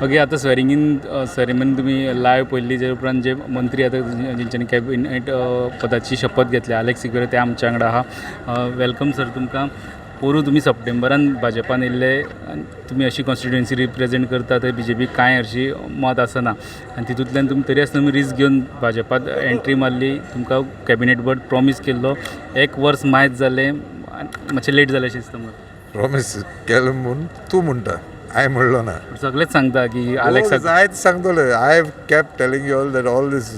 Okay, आतां swearing in ceremony तुमी live पळयल्ली. जे उपरांत जे मंत्री आतां जेंच्यांनी कॅबिनेट पदाची शपथ घेतल्या, आलेक्स सिक्वेरा, ते आमच्या वांगडा आहा. Welcome sir तुमकां. पोरूं तुमी सप्टेंबरान भाजपान येयल्ले आनी तुमी अशी कॉन्स्टिट्युएन्सी रिप्रेजेंट करता थंय बीजेपीक कांय हरशीं मत आसना आनी तितूंतल्यान तुमी तरी आसतना तुमी रिस्क घेवन भाजपात एंट्री मारली. तुमकां कॅबिनेट बर्थ प्रॉमीस केल्लो. एक वर्स मायज जालें आनी मातशें लेट जालें अशें दिसता म्हाका. प्रॉमीस केलो म्हूण तूं म्हणटा, हांवें म्हणलो ना. सगळेच सांगता की आलेक्स जायत सांगतले. I have kept telling you all that all this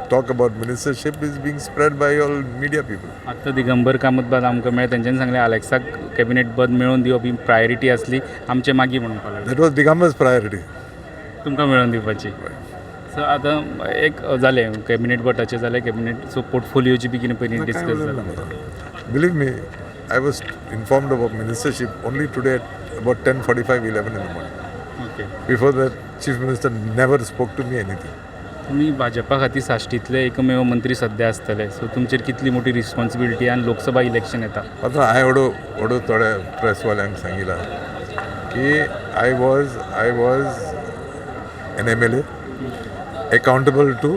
talk about ministership is being spread by all media people. आत्तां दिगंबर कामत बाद आमकां मेळ्ळे, तेंच्यांनी सांगलें आलेक्साक कॅबिनेट पद मेळोवन दिवप ही प्रायोरिटी आसली आमचे, मागीर म्हणपाक लागले. That was Digambar's priority. तुमकां मेळोवन दिवपाची. सो आतां एक जालें, कॅबिनेट पदाचें जालें, कॅबिनेट सो पोर्टफोलियोची बी कितें पयलीं डिस्कस जालें. Believe me, I was informed about ministership only today at about 10:45, 11 in the morning. Okay. Before that, Chief Minister never spoke to me anything. तुमी भाजपा खातीर साश्टींतले एकमेव मंत्री सद्या आसतले, सो तुमचेर कितली मोठी रिस्पॉन्सिबिलिटी आनी लोकसभा इलेक्शन येता? आतां हांवें एवढो एवढो थोड्या प्रेसवाल्यांक सांगिलां की I was an MLA accountable to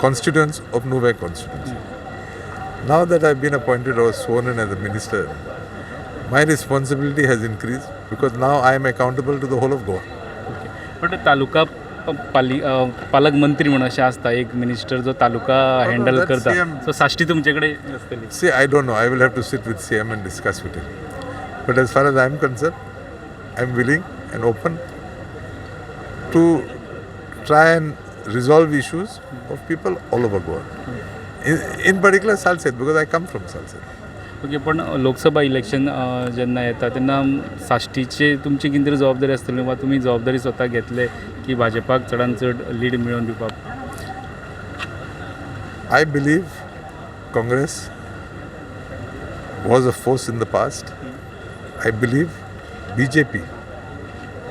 constituents of Nuvem constituency. Now that I've been appointed or sworn in as a minister, my responsibility has increased because now I am accountable to the whole of Goa. Okay, but taluka पाली पालकमंत्री म्हणून अशें आसता, एक minister जो taluka handle that's करता. CM. So Sashti तुमचे कडेन आसतली. See, I don't know. I will have to sit with CM and discuss with him. But as far as I am concerned, I am willing and open to try and resolve issues of people all over Goa. In particular, Salcete, because I come from Salcete. Okay, पण Lok Sabha election जेन्ना येता तेन्ना साश्टीचे तुमची कितें तरी जबाबदारी आसतली वा तुमी जबाबदारी स्वता घेतले की भाजपाक चडान चड लीड मेळोवन दिवपाक? I believe Congress was a force in the past. I believe BJP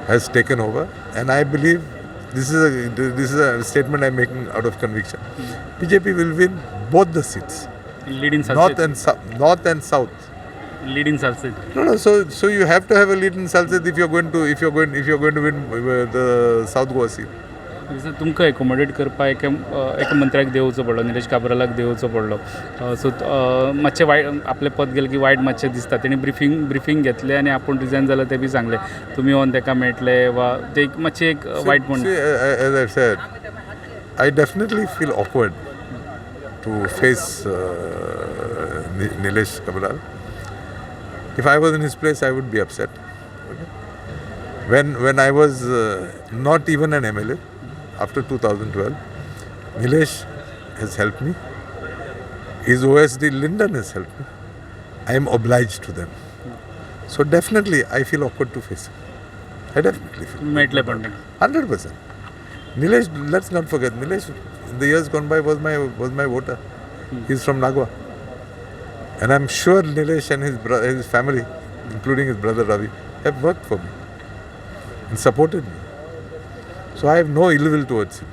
has taken over, and I believe this is a statement I'm making out of conviction. BJP will win both the seats, lead in north and south. North and south. Lead in Salcete. No. So you have to have a lead in Salcete if you're going to win the South Goa seat. तुमकां accommodate करपाक एका एका मंत्र्याक देंवचो पडलो, निलेश काब्रालाक देंवचो पडलो. So मातशें वायट, आपलें पद गेलें की वायट मातशें दिसता. तेणी ब्रिफींग घेतलें आनी आपूण रिजायन जालें तें बी सांगलें. तुमी येवन ताका मेळटले वा ते एक मातशें एक वायट म्हण? See, as I've said, I definitely feel awkward to face Nilesh Cabral. If I was in his place, I would be upset. Okay? When I was not even an MLA after 2012, Nilesh has helped me. His OSD Lyndon has helped me. I am obliged to them. So definitely, I feel awkward to face him. I definitely feel. मेळटले पण तांकां? 100%. Nilesh, let's not forget, Nilesh, in the years gone by, was my voter. He's from Nagua, and I'm sure Nilesh and his family, including his brother Ravi, have worked for me and supported me. So I have no ill will towards him.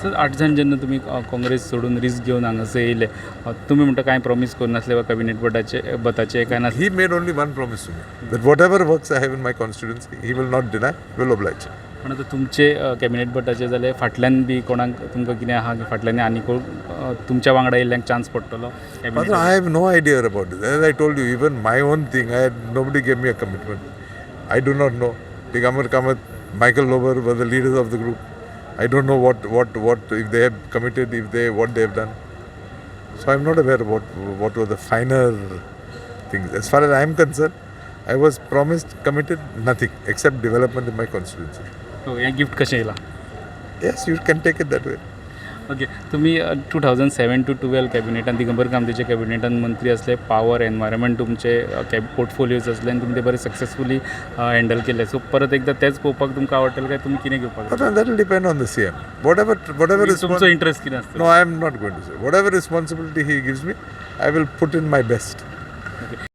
Sir, आठ जाण जेन्ना तुमी काँग्रेस सोडून risk घेवन हांगासर येयले, तुमी म्हणटा कांय प्रॉमीस करूं नासले वा कॅबिनेट बटाचे कांय नासले. He made only one promise to me, that whatever works I have in my constituency, he will not deny, he will oblige. पण आतां तुमचे कॅबिनेट बटाचे जाल्यार फाटल्यान बी कोणाक तुमकां कितें आहा की फाटल्यान आनी कोण तुमच्या वांगडा येयल्ल्यांक चान्स पडटलो? Father, I have no idea about this. As I told you, even my own thing, nobody gave me a commitment. I do not know. Digambar Kamath, Michael Lobo were the leaders of the group. I don't know what if they have committed, if they what they have done. So I'm not aware of what were the finer things. As far as I am concerned, I was promised, committed nothing except development in my constituency. हें gift कशें येयलां? Yes, you can take it that way. Okay, तुमी 2007 to 12 कॅबिनेटान, Digambar कामतीच्या कॅबिनेटान मंत्री आसले. Power, environment तुमचे cab portfolios आसले आनी तुमी ते बरे सक्सेसफुली हँडल केले. सो परत एकदां तेच पळोवपाक तुमकां आवडटलें काय तुमी कितें घेवपाक? But that will depend on the CM. Whatever तुमचो इंट्रस्ट कितें आसतलो? No, I am not going to say. Whatever responsibility he gives me, I will put in my best. Okay.